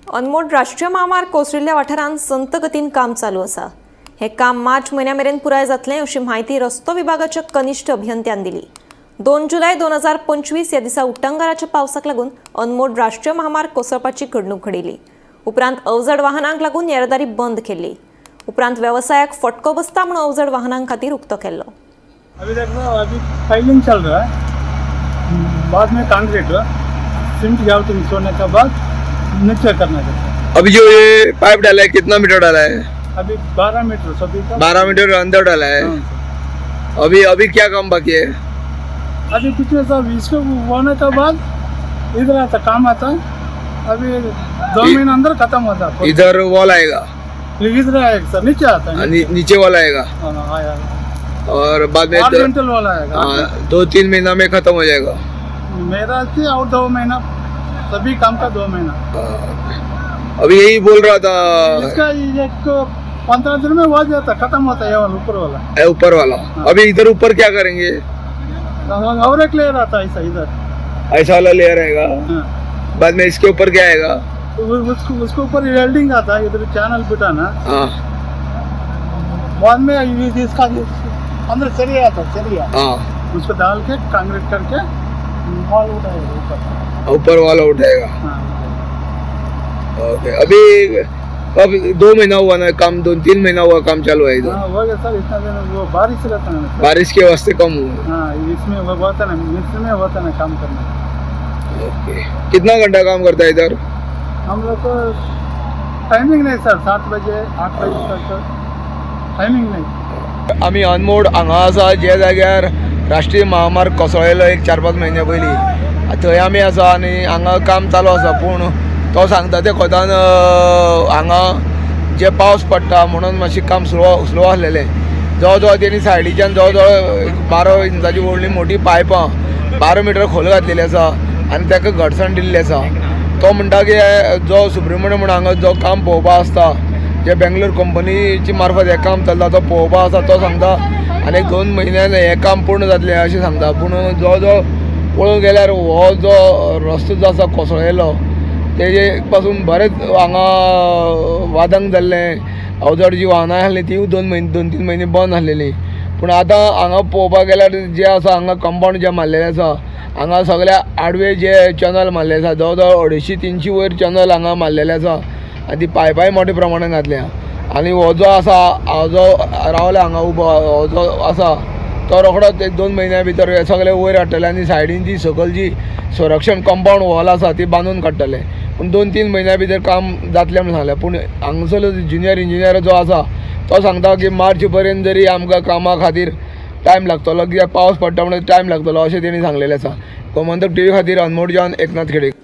अनमोड राष्ट्रीय महामार्ग कोसळिल्ल्या वाठारांत संत गतीन काम चालू आसा. हे काम मार्च म्हयन्या मेरेन पुराय जातलें अशी म्हायती रस्तो विभागाच्या कनिष्ठ अभियंत्यान दिली. 2 जुलय 2025 ह्या दिसा उटंगाराच्या पावसाक लागून अनमोड राष्ट्रीय महामार्ग कोसळपाची घडणूक घडिल्ली. उपरांत अवजड वाहनांक लागून येरादारी बंद केल्ली. उपरांत वेवसायाक फटको बसता म्हणून अवजड वाहनां खातीर उक्तो केल्लो. अभी देखो, अभी फाइलिंग चल रहा है, बाद में कंक्रीट सीमेंट ग्राउटिंग होने के बाद नीचे करना है। अभी जो ये पाइप डाला है कितना मीटर डाला है? अभी 12 मीटर, सभी का 12 मीटर अंदर डाला है। अभी अभी क्या काम बाकी है? अभी कुछ नहीं साहब, इसको होने के बाद इधर आता काम आता है। अभी 2 महीने अंदर खत्म होता है। इधर वॉल आएगा, इधर आएगा सर, नीचे आता है, नीचे वाला आएगा और बाद में वाला आएगा। 2-3 महीना में खत्म हो जाएगा मेरा, और 2 महीना सभी काम का 2 महीना। अभी यही बोल रहा था इसका एक 15 दिन में हो जाता, खत्म होता है वाला ऊपर वाला। ऊपर वाला। अभी इधर ऊपर क्या करेंगे? और एक लेयर आता है ऐसा, इधर ऐसा वाला लेयर आएगा। बाद में इसके ऊपर क्या आएगा? उसके ऊपर वेल्डिंग आता है, इधर चैनल बिठाना। बाद में इसका अंदर सरिया आता है, सरिया उसको डाल के कंक्रीट करके वॉल उठाएगा, ऊपर ऊपर वाला उठाएगा। ओके, अभी अब 2 महीना हुआ ना काम, 2-3 महीना हुआ काम चालू है इधर। हो गया सर, इतना दिन वो बारिश रहता है, बारिश के वास्ते कम हुआ। हाँ, इसमें वो होता ना, इसमें होता ना काम करना। ओके, कितना घंटा काम करता है इधर? हम लोग को टाइमिंग नहीं सर, 7 बजे 8 बजे तक टाइमिंग नहीं। आमी अनमोड हांगा आसा जे जाग्यार राष्ट्रीय महामार्ग कोसळिल्लो एक 4-5 म्हयन्या पयलीं, थंय आमी आसा आनी हांगा काम चालू आसा. पूण तो सांगता ते खोतान हांगा जे पावस पडटा म्हणून मातशें काम स्लो आसलेलें. जवळ जवळ तेणी सायडीच्यान जवळ जवळ 12 इंचाची व्हडली मोठी पायपां 12 मिटर खोल घातलेली आसा आनी ताका घटसाण दिल्ली आसा. तो म्हणटा की जो सुब्रमण्य म्हूण हांगा जो काम पळोवपा आसता, जे बेंगलोर कंपनीची मार्फत हें काम चल्लां तो पळोवपा आसा, तो सांगता आनी 2 म्हयन्यान हें काम पूर्ण जातलें अशें सांगता. पूण जो जो पळोवंक गेल्यार हो जो रस्तो जो आसा कोसळिल्लो तेजे पासून बरेंच हांगा वादंग जाल्लें. अवजड जी वाहनां आसलीं तिवूय 2-3 म्हयने बंद आसलेलीं. पूण आतां हांगा पळोवपाक गेल्यार जे आसा हांगा कंपावंड जे मारलेलें आसा, हांगा सगळ्या आडवे जे चॅनल मारलेले आसा, जवळ जवळ 250-300 वयर चॅनल हांगा मारलेले आसा आनी ती पायपाय मोठ्या प्रमाणान घातल्या. आनी हो जो आसा हो जो रावला हांगा उबो हो जो आसा तो रोखडोच 1-2 म्हयन्या भितर सगळे वयर हाडटले आनी सायडीन जी सकयल जी संरक्षण कंपावंड वॉल आसा ती बांदून काडटले. पूण 2-3 म्हयन्या भितर काम जातलें म्हूण सांगलें. पूण हांगासर ज्युनियर इंजिनियर जो आसा तो सांगता की मार्च पर्यंत जरी आमकां कामा खातीर टायम लागतलो, कित्याक पावस पडटा म्हणून टायम लागतलो अशें तेणी सांगलेलें आसा. गोमंतक टीव्ही खातीर अनमोडच्यान एकनाथ खेडे.